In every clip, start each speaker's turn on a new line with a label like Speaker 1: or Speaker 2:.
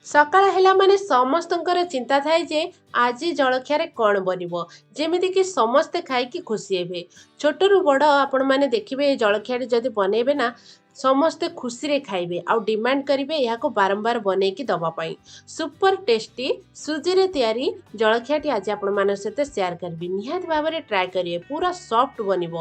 Speaker 1: ସକାଳ ହେଲା ମାନେ ସମସ୍ତଙ୍କର ଚିନ୍ତା ଥାଏ ଯେ ଆଜି ଜଳଖିଆରେ କ'ଣ ବନିବ, ଯେମିତିକି ସମସ୍ତେ ଖାଇକି ଖୁସି ହେବେ। ଛୋଟରୁ ବଡ଼ ଆପଣମାନେ ଦେଖିବେ, ଏ ଜଳଖିଆଟି ଯଦି ବନେଇବେ ନା, ସମସ୍ତେ ଖୁସିରେ ଖାଇବେ ଆଉ ଡିମାଣ୍ଡ କରିବେ ଏହାକୁ ବାରମ୍ବାର ବନେଇକି ଦେବା ପାଇଁ। ସୁପର ଟେଷ୍ଟି ସୁଜିରେ ତିଆରି ଜଳଖିଆଟି ଆଜି ଆପଣମାନଙ୍କ ସହିତ ସେୟାର କରିବି। ନିହାତି ଭାବରେ ଟ୍ରାଏ କରିବେ, ପୁରା ସଫ୍ଟ ବନିବ।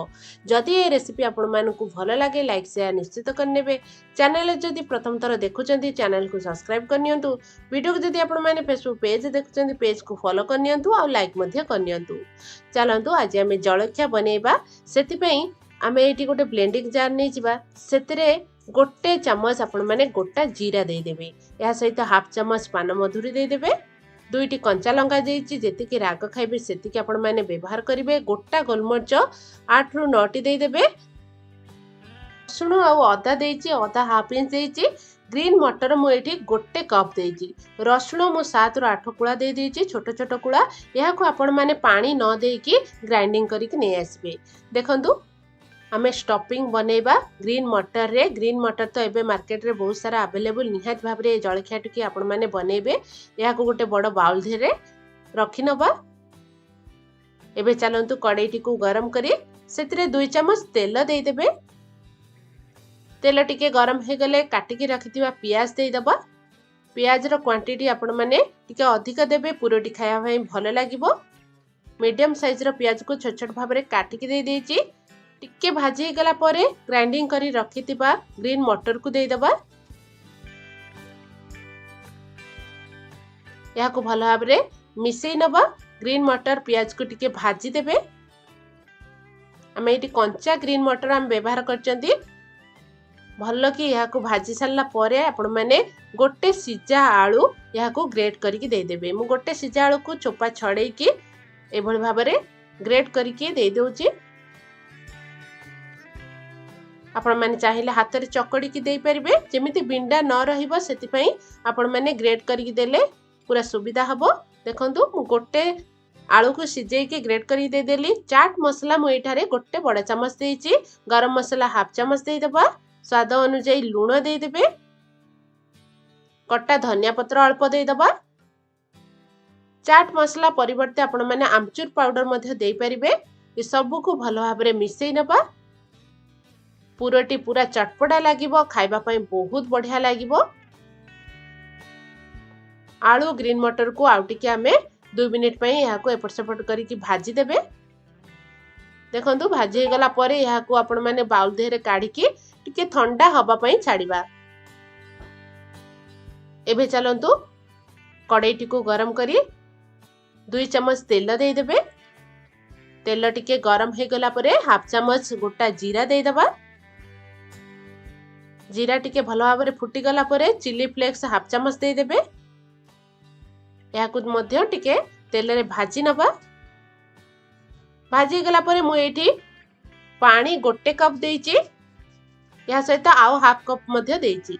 Speaker 1: ଯଦି ଏ ରେସିପି ଆପଣମାନଙ୍କୁ ଭଲ ଲାଗେ, ଲାଇକ୍ ସେୟାର ନିଶ୍ଚିତ କରିନେବେ। ଚ୍ୟାନେଲ ଯଦି ପ୍ରଥମ ଥର ଦେଖୁଛନ୍ତି, ଚ୍ୟାନେଲକୁ ସବସ୍କ୍ରାଇବ୍ କରିନିଅନ୍ତୁ। ଭିଡ଼ିଓକୁ ଯଦି ଆପଣମାନେ ଫେସବୁକ୍ ପେଜ୍ ଦେଖୁଛନ୍ତି, ପେଜ୍କୁ ଫଲୋ କରିନିଅନ୍ତୁ ଆଉ ଲାଇକ୍ ମଧ୍ୟ କରିନିଅନ୍ତୁ। ଚାଲନ୍ତୁ, ଆଜି ଆମେ ଜଳଖିଆ ବନେଇବା। ସେଥିପାଇଁ ଆମେ ଏଇଠି ଗୋଟେ ବ୍ଲେଣ୍ଡିଂ ଜାର୍ ନେଇଯିବା। ସେଥିରେ 1 ଚାମଚ ଆପଣମାନେ ଗୋଟା ଜିରା ଦେଇଦେବେ। ଏହା ସହିତ ହାଫ୍ ଚାମଚ ପାନମଧୁରୀ ଦେଇଦେବେ। 2ଟି କଞ୍ଚା ଲଙ୍କା ଦେଇଛି, ଯେତିକି ରାଗ ଖାଇବେ ସେତିକି ଆପଣମାନେ ବ୍ୟବହାର କରିବେ। ଗୋଟା ଗୋଲମରିଚ 8ରୁ 9ଟି ଦେଇଦେବେ। ରସୁଣ ଆଉ ଅଦା ଦେଇଛି, ଅଦା ହାଫ୍ ଇଞ୍ଚ ଦେଇଛି। ଗ୍ରୀନ୍ ମଟର ମୁଁ ଏଇଠି 1 କପ୍ ଦେଇଛି। ରସୁଣ ମୁଁ 7ରୁ 8 କୁଳା ଦେଇଦେଇଛି, ଛୋଟ ଛୋଟ କୁଳା। ଏହାକୁ ଆପଣମାନେ ପାଣି ନ ଦେଇକି ଗ୍ରାଇଣ୍ଡିଂ କରିକି ନେଇ ଆସିବେ। ଦେଖନ୍ତୁ, ଆମେ ଷ୍ଟଫିଂ ବନେଇବା ଗ୍ରୀନ୍ ମଟରରେ। ଗ୍ରୀନ୍ ମଟର ତ ଏବେ ମାର୍କେଟରେ ବହୁତ ସାରା ଆଭେଲେବୁଲ୍। ନିହାତି ଭାବରେ ଏ ଜଳଖିଆଟିକି ଆପଣମାନେ ବନେଇବେ। ଏହାକୁ ଗୋଟେ ବଡ଼ ବାଉଲ୍ ଦେହରେ ରଖିନେବା। ଏବେ ଚାଲନ୍ତୁ, କଡ଼େଇଟିକୁ ଗରମ କରି ସେଥିରେ 2 ଚାମଚ ତେଲ ଦେଇଦେବେ। ତେଲ ଟିକେ ଗରମ ହେଇଗଲେ କାଟିକି ରଖିଥିବା ପିଆଜ ଦେଇଦେବା। ପିଆଜର କ୍ୱାଣ୍ଟିଟି ଆପଣମାନେ ଟିକେ ଅଧିକ ଦେବେ, ପୁରଟି ଖାଇବା ପାଇଁ ଭଲ ଲାଗିବ। ମିଡ଼ିୟମ୍ ସାଇଜ୍ର ପିଆଜକୁ ଛୋଟ ଛୋଟ ଭାବରେ କାଟିକି ଦେଇଦେଇଛି। ଟିକେ ଭାଜି ହେଇଗଲା ପରେ ଗ୍ରାଇଣ୍ଡିଂ କରି ରଖିଥିବା ଗ୍ରୀନ୍ ମଟରକୁ ଦେଇଦେବା। ଏହାକୁ ଭଲ ଭାବରେ ମିଶେଇ ନେବା। ଗ୍ରୀନ୍ ମଟର ପିଆଜକୁ ଟିକେ ଭାଜି ଦେବେ। ଆମେ ଏଇଠି କଞ୍ଚା ଗ୍ରୀନ୍ ମଟର ଆମେ ବ୍ୟବହାର କରିଛନ୍ତି। ଭଲ କି ଏହାକୁ ଭାଜି ସାରିଲା ପରେ ଆପଣମାନେ ଗୋଟେ ସିଝା ଆଳୁ ଏହାକୁ ଗ୍ରେଟ୍ କରିକି ଦେଇଦେବେ। ମୁଁ ଗୋଟେ ସିଝା ଆଳୁକୁ ଚୋପା ଛଡ଼େଇକି ଏଭଳି ଭାବରେ ଗ୍ରେଟ୍ କରିକି ଦେଇଦେଉଛି। ଆପଣମାନେ ଚାହିଁଲେ ହାତରେ ଚକଡ଼ିକି ଦେଇପାରିବେ। ଯେମିତି ବିଣ୍ଡା ନ ରହିବ, ସେଥିପାଇଁ ଆପଣମାନେ ଗ୍ରେଟ୍ କରିକି ଦେଲେ ପୁରା ସୁବିଧା ହେବ। ଦେଖନ୍ତୁ, ମୁଁ ଗୋଟେ ଆଳୁକୁ ସିଝେଇକି ଗ୍ରେଟ୍ କରିକି ଦେଇଦେଲି। ଚାଟ୍ ମସଲା ମୁଁ ଏଇଠାରେ 1 ବଡ଼ ଚାମଚ ଦେଇଛି। ଗରମ ମସଲା ହାଫ୍ ଚାମଚ ଦେଇଦେବା। ସ୍ୱାଦ ଅନୁଯାୟୀ ଲୁଣ ଦେଇଦେବେ। କଟା ଧନିଆ ପତ୍ର ଅଳ୍ପ ଦେଇଦେବା। ଚାଟ୍ ମସଲା ପରିବର୍ତ୍ତେ ଆପଣମାନେ ଆମଚୁର ପାଉଡର ମଧ୍ୟ ଦେଇପାରିବେ। ଏସବୁକୁ ଭଲ ଭାବରେ ମିଶେଇ ନେବା। ପୁରଟି ପୁରା ଚଟପଟା ଲାଗିବ, ଖାଇବା ପାଇଁ ବହୁତ ବଢ଼ିଆ ଲାଗିବ। ଆଳୁ ଗ୍ରୀନ୍ ମଟରକୁ ଆଉ ଟିକେ ଆମେ 2 ମିନିଟ୍ ପାଇଁ ଏହାକୁ ଏପଟ ସେପଟ କରିକି ଭାଜିଦେବେ। ଦେଖନ୍ତୁ, ଭାଜି ହେଇଗଲା ପରେ ଏହାକୁ ଆପଣମାନେ ବାଉଲ ଦେହରେ କାଢ଼ିକି ଟିକେ ଥଣ୍ଡା ହେବା ପାଇଁ ଛାଡ଼ିବା। ଏବେ ଚାଲନ୍ତୁ, କଡ଼େଇଟିକୁ ଗରମ କରି 2 ଚାମଚ ତେଲ ଦେଇଦେବେ। ତେଲ ଟିକେ ଗରମ ହେଇଗଲା ପରେ ହାଫ୍ ଚାମଚ ଗୋଟା ଜିରା ଦେଇଦେବା। ଜିରା ଟିକେ ଭଲ ଭାବରେ ଫୁଟିଗଲା ପରେ ଚିଲି ଫ୍ଲେକ୍ସ ହାଫ୍ ଚାମଚ ଦେଇଦେବେ। ଏହାକୁ ମଧ୍ୟ ଟିକେ ତେଲରେ ଭାଜି ନେବା। ଭାଜି ହେଇଗଲା ପରେ ମୁଁ ଏଇଠି ପାଣି 1 କପ୍ ଦେଇଛି। ଏହା ସହିତ ଆଉ ହାଫ୍ କପ୍ ମଧ୍ୟ ଦେଇଛି।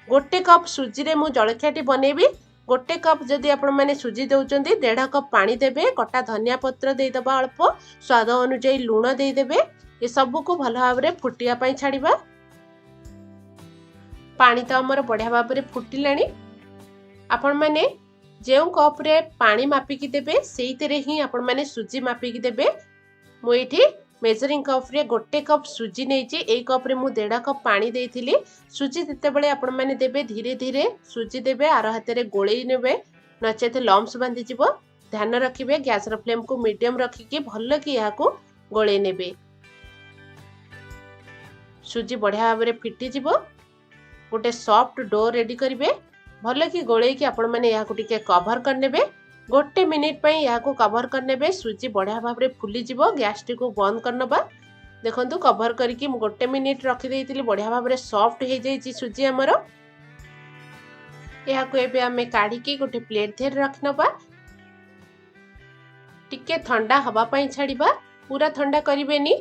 Speaker 1: 1 କପ୍ ସୁଜିରେ ମୁଁ ଜଳଖିଆଟି ବନେଇବି। 1 କପ୍ ଯଦି ଆପଣମାନେ ସୁଜି ଦେଉଛନ୍ତି, ଦେଢ଼ କପ୍ ପାଣି ଦେବେ। କଟା ଧନିଆ ପତ୍ର ଦେଇଦେବା ଅଳ୍ପ। ସ୍ୱାଦ ଅନୁଯାୟୀ ଲୁଣ ଦେଇଦେବେ। ଏସବୁକୁ ଭଲ ଭାବରେ ଫୁଟିବା ପାଇଁ ଛାଡ଼ିବା। ପାଣି ତ ଆମର ବଢ଼ିଆ ଭାବରେ ଫୁଟିଲାଣି। ଆପଣମାନେ ଯେଉଁ କପ୍ରେ ପାଣି ମାପିକି ଦେବେ, ସେଇଥିରେ ହିଁ ଆପଣମାନେ ସୁଜି ମାପିକି ଦେବେ। ମୁଁ ଏଇଠି ମେଜରିଂ କପ୍ରେ 1 କପ୍ ସୁଜି ନେଇଛି। ଏଇ କପ୍ରେ ମୁଁ ଦେଢ଼ କପ୍ ପାଣି ଦେଇଥିଲି। ସୁଜି ଯେତେବେଳେ ଆପଣମାନେ ଦେବେ, ଧୀରେ ଧୀରେ ସୁଜି ଦେବେ, ଆର ହାତରେ ଗୋଳେଇ ନେବେ, ନଚେତ ଲମ୍ସ ବାନ୍ଧିଯିବ। ଧ୍ୟାନ ରଖିବେ, ଗ୍ୟାସ୍ର ଫ୍ଲେମ୍କୁ ମିଡ଼ିୟମ୍ ରଖିକି ଭଲ କି ଏହାକୁ ଗୋଳେଇ ନେବେ। ସୁଜି ବଢ଼ିଆ ଭାବରେ ଫିଟିଯିବ। ଗୋଟେ ସଫ୍ଟ do ready କରିବେ। ଭଲ କି ଗୋଳେଇକି ଆପଣମାନେ ଏହାକୁ ଟିକେ କଭର କରିନେବେ। 1 ମିନିଟ୍ ପାଇଁ ଏହାକୁ କଭର କରିନେବେ। ସୁଜି ବଢ଼ିଆ ଭାବରେ ଫୁଲିଯିବ। ଗ୍ୟାସଟିକୁ ବନ୍ଦ କରିନେବା। ଦେଖନ୍ତୁ, କଭର କରିକି ମୁଁ 1 ମିନିଟ୍ ରଖିଦେଇଥିଲି। ବଢ଼ିଆ ଭାବରେ ସଫ୍ଟ ହେଇଯାଇଛି ସୁଜି ଆମର। ଏହାକୁ ଏବେ ଆମେ କାଢ଼ିକି ଗୋଟେ ପ୍ଲେଟ୍ ଦେହରେ ରଖିନେବା। ଟିକେ ଥଣ୍ଡା ହେବା ପାଇଁ ଛାଡ଼ିବା। ପୁରା ଥଣ୍ଡା କରିବେନି,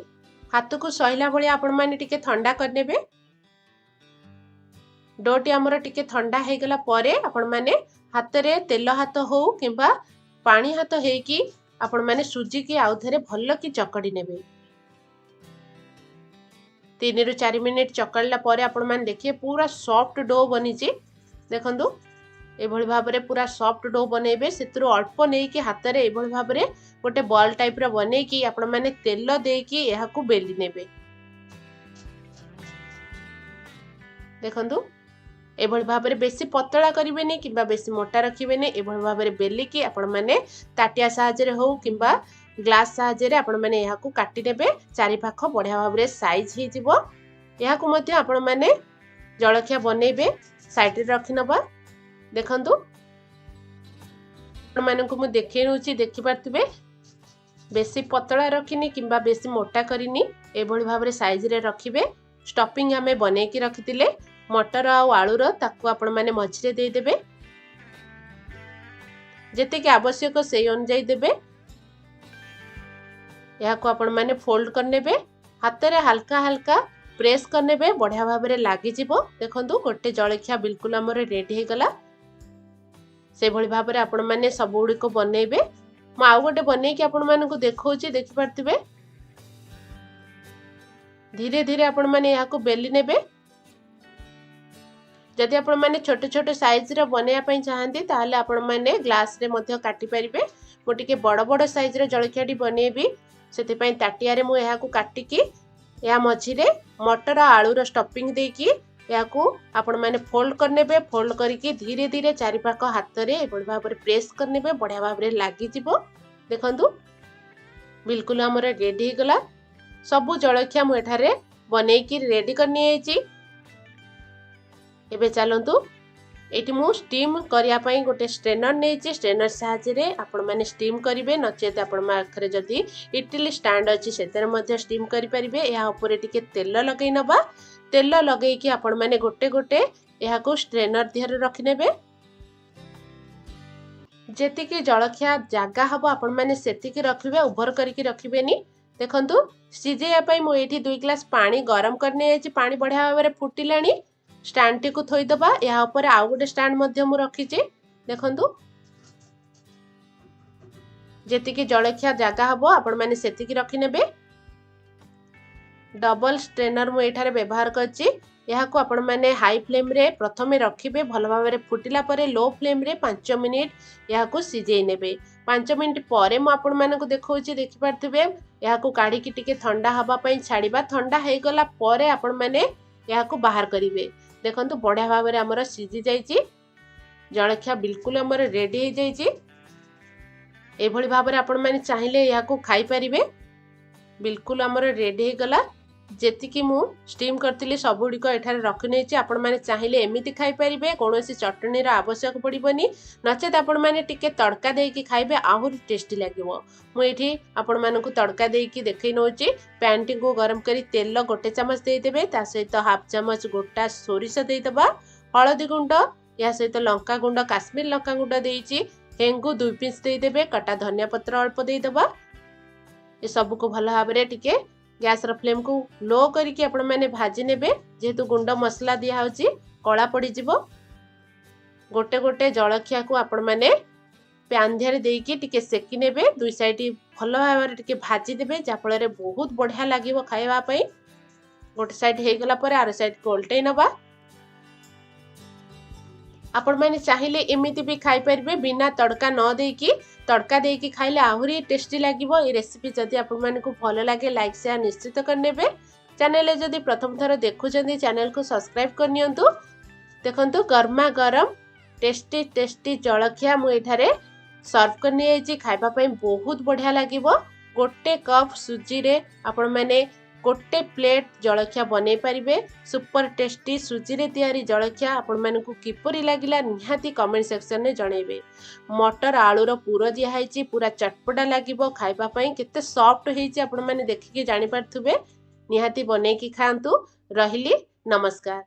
Speaker 1: ହାତକୁ ସହିଲା ଭଳିଆ ଆପଣମାନେ ଟିକେ ଥଣ୍ଡା କରିନେବେ। ଡୋଟି ଆମର ଟିକେ ଥଣ୍ଡା ହେଇଗଲା ପରେ ଆପଣମାନେ ହାତରେ ତେଲ ହାତ ହଉ କିମ୍ବା ପାଣି ହାତ ହେଇକି ଆପଣମାନେ ସୁଜିକି ଆଉ ଥରେ ଭଲ କି ଚକଡ଼ି ନେବେ। 3ରୁ 4 ମିନିଟ୍ ଚକଡ଼ିଲା ପରେ ଆପଣମାନେ ଦେଖିବେ, ପୁରା ସଫ୍ଟ do ବନିଛି। ଦେଖନ୍ତୁ। ଏଭଳି ଭାବରେ ପୁରା ସଫ୍ଟ do ବନେଇବେ। ସେଥିରୁ ଅଳ୍ପ ନେଇକି ହାତରେ ଏଭଳି ଭାବରେ ଗୋଟେ ବଲ୍ ଟାଇପ୍ର ବନେଇକି ଆପଣମାନେ ତେଲ ଦେଇକି ଏହାକୁ ବେଲି ନେବେ। ଦେଖନ୍ତୁ, ଏଭଳି ଭାବରେ ବେଶୀ ପତଳା କରିବେନି କିମ୍ବା ବେଶୀ ମୋଟା ରଖିବେନି। ଏଭଳି ଭାବରେ ବେଲିକି ଆପଣମାନେ ତାଟିଆ ସାହାଯ୍ୟରେ ହଉ କିମ୍ବା ଗ୍ଲାସ୍ ସାହାଯ୍ୟରେ ଆପଣମାନେ ଏହାକୁ କାଟିନେବେ। ଚାରିପାଖ ବଢ଼ିଆ ଭାବରେ ସାଇଜ୍ ହେଇଯିବ। ଏହାକୁ ମଧ୍ୟ ଆପଣମାନେ ଜଳଖିଆ ବନେଇବେ, ସାଇଡ଼ରେ ରଖିନେବା। ଦେଖନ୍ତୁ, ଆପଣମାନଙ୍କୁ ମୁଁ ଦେଖେଇ ନେଉଛି, ଦେଖିପାରୁଥିବେ ବେଶୀ ପତଳା ରଖିନି କିମ୍ବା ବେଶୀ ମୋଟା କରିନି। ଏଭଳି ଭାବରେ ସାଇଜ୍ରେ ରଖିବେ। ଷ୍ଟଫିଂ ଆମେ ବନେଇକି ରଖିଥିଲେ ମଟର ଆଉ ଆଳୁର, ତାକୁ ଆପଣମାନେ ମଝିରେ ଦେଇଦେବେ। ଯେତିକି ଆବଶ୍ୟକ ସେଇ ଅନୁଯାୟୀ ଦେବେ। ଏହାକୁ ଆପଣମାନେ ଫୋଲ୍ଡ କରିନେବେ, ହାତରେ ହାଲକା ହାଲକା ପ୍ରେସ୍ କରିନେବେ, ବଢ଼ିଆ ଭାବରେ ଲାଗିଯିବ। ଦେଖନ୍ତୁ, ଗୋଟେ ଜଳଖିଆ ବିଲକୁଲ ଆମର ରେଡ଼ି ହେଇଗଲା। ସେଇଭଳି ଭାବରେ ଆପଣମାନେ ସବୁଗୁଡ଼ିକ ବନେଇବେ। ମୁଁ ଆଉ ଗୋଟେ ବନେଇକି ଆପଣମାନଙ୍କୁ ଦେଖାଉଛି, ଦେଖିପାରୁଥିବେ। ଧୀରେ ଧୀରେ ଆପଣମାନେ ଏହାକୁ ବେଲି ନେବେ। ଯଦି ଆପଣମାନେ ଛୋଟ ଛୋଟ ସାଇଜ୍ର ବନେଇବା ପାଇଁ ଚାହାନ୍ତି, ତାହେଲେ ଆପଣମାନେ ଗ୍ଲାସ୍ରେ ମଧ୍ୟ କାଟିପାରିବେ। ମୁଁ ଟିକେ ବଡ଼ ବଡ଼ ସାଇଜ୍ର ଜଳଖିଆଟି ବନେଇବି, ସେଥିପାଇଁ ତାଟିଆରେ ମୁଁ ଏହାକୁ କାଟିକି ଏହା ମଝିରେ ମଟର ଆଳୁର ଷ୍ଟଫିଂ ଦେଇକି ଏହାକୁ ଆପଣମାନେ ଫୋଲ୍ଡ କରିନେବେ। ଫୋଲ୍ଡ କରିକି ଧୀରେ ଧୀରେ ଚାରିପାଖ ହାତରେ ଏଭଳି ଭାବରେ ପ୍ରେସ୍ କରିନେବେ, ବଢ଼ିଆ ଭାବରେ ଲାଗିଯିବ। ଦେଖନ୍ତୁ, ବିଲକୁଲ ଆମର ରେଡ଼ି ହେଇଗଲା। ସବୁ ଜଳଖିଆ ମୁଁ ଏଠାରେ ବନେଇକି ରେଡ଼ି କରିନିଆଯାଇଛି। ଏବେ ଚାଲନ୍ତୁ, ଏଇଠି ମୁଁ ଷ୍ଟିମ୍ କରିବା ପାଇଁ ଗୋଟେ ଷ୍ଟ୍ରେନର୍ ନେଇଛି। ଷ୍ଟ୍ରେନର୍ ସାହାଯ୍ୟରେ ଆପଣମାନେ ଷ୍ଟିମ୍ କରିବେ, ନଚେତ୍ ଆପଣଙ୍କ ପାଖରେ ଯଦି ଇଟିଲି ଷ୍ଟାଣ୍ଡ ଅଛି ସେଥିରେ ମଧ୍ୟ ଷ୍ଟିମ୍ କରିପାରିବେ। ଏହା ଉପରେ ଟିକେ ତେଲ ଲଗେଇ ନେବା। ତେଲ ଲଗେଇକି ଆପଣମାନେ ଗୋଟେ ଗୋଟେ ଏହାକୁ ଷ୍ଟ୍ରେନର୍ ଦେହରେ ରଖିନେବେ। ଯେତିକି ଜଳଖିଆ ଜାଗା ହେବ ଆପଣମାନେ ସେତିକି ରଖିବେ, ଓଭର କରିକି ରଖିବେନି। ଦେଖନ୍ତୁ, ସିଝେଇବା ପାଇଁ ମୁଁ ଏଇଠି 2 ଗ୍ଲାସ୍ ପାଣି ଗରମ କରି ନେଇଯାଇଛି। ପାଣି ବଢ଼ିଆ ଭାବରେ ଫୁଟିଲାଣି। ଷ୍ଟାଣ୍ଡଟିକୁ ଥୋଇଦେବା। ଏହା ଉପରେ ଆଉ ଗୋଟେ ଷ୍ଟାଣ୍ଡ ମଧ୍ୟ ମୁଁ ରଖିଛି। ଦେଖନ୍ତୁ, ଯେତିକି ଜଳଖିଆ ଜାଗା ହେବ ଆପଣମାନେ ସେତିକି ରଖିନେବେ। ଡବଲ ଷ୍ଟ୍ରେନର୍ ମୁଁ ଏଠାରେ ବ୍ୟବହାର କରିଛି। ଏହାକୁ ଆପଣମାନେ ହାଇ ଫ୍ଲେମ୍ରେ ପ୍ରଥମେ ରଖିବେ, ଭଲ ଭାବରେ ଫୁଟିଲା ପରେ ଲୋ ଫ୍ଲେମ୍ରେ 5 ମିନିଟ୍ ଏହାକୁ ସିଝେଇ ନେବେ। 5 ମିନିଟ୍ ପରେ ମୁଁ ଆପଣମାନଙ୍କୁ ଦେଖାଉଛି, ଦେଖିପାରୁଥିବେ। ଏହାକୁ କାଢ଼ିକି ଟିକେ ଥଣ୍ଡା ହେବା ପାଇଁ ଛାଡ଼ିବା। ଥଣ୍ଡା ହେଇଗଲା ପରେ ଆପଣମାନେ ଏହାକୁ ବାହାର କରିବେ। ଦେଖନ୍ତୁ, ବଢ଼ିଆ ଭାବରେ ଆମର ସିଝି ଯାଇଛି। ଜଳଖିଆ ବିଲକୁଲ ଆମର ରେଡ଼ି ହେଇଯାଇଛି। ଏଭଳି ଭାବରେ ଆପଣମାନେ ଚାହିଁଲେ ଏହାକୁ ଖାଇପାରିବେ। ବିଲକୁଲ ଆମର ରେଡ଼ି ହେଇଗଲା। ଯେତିକି ମୁଁ ଷ୍ଟିମ୍ କରିଥିଲି ସବୁଗୁଡ଼ିକ ଏଠାରେ ରଖିନେଇଛି। ଆପଣମାନେ ଚାହିଁଲେ ଏମିତି ଖାଇପାରିବେ, କୌଣସି ଚଟଣିର ଆବଶ୍ୟକ ପଡ଼ିବନି। ନଚେତ୍ ଆପଣମାନେ ଟିକେ ତଡ଼କା ଦେଇକି ଖାଇବେ, ଆହୁରି ଟେଷ୍ଟି ଲାଗିବ। ମୁଁ ଏଇଠି ଆପଣମାନଙ୍କୁ ତଡ଼କା ଦେଇକି ଦେଖେଇ ନେଉଛି। ପ୍ୟାନ୍ଟିକୁ ଗରମ କରି ତେଲ 1 ଚାମଚ ଦେଇଦେବେ, ତା ସହିତ ହାଫ୍ ଚାମଚ ଗୋଟା ସୋରିଷ ଦେଇଦେବା, ହଳଦୀ ଗୁଣ୍ଡ, ଏହା ସହିତ ଲଙ୍କା ଗୁଣ୍ଡ, କାଶ୍ମୀର ଲଙ୍କା ଗୁଣ୍ଡ ଦେଇଛି, ହେଙ୍ଗୁ 2 ପିସ୍ ଦେଇଦେବେ, କଟା ଧନିଆ ପତ୍ର ଅଳ୍ପ ଦେଇଦେବା। ଏସବୁକୁ ଭଲ ଭାବରେ ଟିକେ ଗ୍ୟାସ୍ର ଫ୍ଲେମ୍କୁ ଲୋ କରିକି ଆପଣମାନେ ଭାଜି ନେବେ। ଯେହେତୁ ଗୁଣ୍ଡ ମସଲା ଦିଆହେଉଛି, କଳା ପଡ଼ିଯିବ। ଗୋଟେ ଗୋଟେ ଜଳଖିଆକୁ ଆପଣମାନେ ପ୍ୟାନ୍ ଦେହରେ ଦେଇକି ଟିକେ ସେକି ନେବେ, ଦୁଇ ସାଇଡ଼ ଭଲ ଭାବରେ ଟିକେ ଭାଜି ଦେବେ, ଯାହାଫଳରେ ବହୁତ ବଢ଼ିଆ ଲାଗିବ ଖାଇବା ପାଇଁ। ଗୋଟେ ସାଇଡ଼ ହେଇଗଲା ପରେ ଆର ସାଇଡ଼କୁ ଓଲଟେଇ ନେବା। ଆପଣମାନେ ଚାହିଁଲେ ଏମିତି ବି ଖାଇପାରିବେ ବିନା ତଡ଼କା ନ ଦେଇକି। ତଡ଼କା ଦେଇକି ଖାଇଲେ ଆହୁରି ଟେଷ୍ଟି ଲାଗିବ। ଏ ରେସିପି ଯଦି ଆପଣମାନଙ୍କୁ ଭଲ ଲାଗେ, ଲାଇକ୍ ସେୟାର ନିଶ୍ଚିତ କରିନେବେ। ଚ୍ୟାନେଲରେ ଯଦି ପ୍ରଥମ ଥର ଦେଖୁଛନ୍ତି, ଚ୍ୟାନେଲକୁ ସବସ୍କ୍ରାଇବ୍ କରିନିଅନ୍ତୁ। ଦେଖନ୍ତୁ, ଗରମା ଗରମ ଟେଷ୍ଟି ଟେଷ୍ଟି ଜଳଖିଆ ମୁଁ ଏଠାରେ ସର୍ଭ କରିନିଆଯାଇଛି। ଖାଇବା ପାଇଁ ବହୁତ ବଢ଼ିଆ ଲାଗିବ। 1 କପ୍ ସୁଜିରେ ଆପଣମାନେ ଗୋଟେ ପ୍ଲେଟ୍ ଜଳଖିଆ ବନେଇ ପାରିବେ। ସୁପର ଟେଷ୍ଟି ସୁଜିରେ ତିଆରି ଜଳଖିଆ ଆପଣମାନଙ୍କୁ କିପରି ଲାଗିଲା ନିହାତି କମେଣ୍ଟ ସେକ୍ସନରେ ଜଣାଇବେ। ମଟର ଆଳୁର ପୁର ଦିଆହେଇଛି, ପୁରା ଚଟପଟା ଲାଗିବ ଖାଇବା ପାଇଁ। କେତେ ସଫ୍ଟ ହେଇଛି ଆପଣମାନେ ଦେଖିକି ଜାଣିପାରୁଥିବେ। ନିହାତି ବନେଇକି ଖାଆନ୍ତୁ। ରହିଲି, ନମସ୍କାର।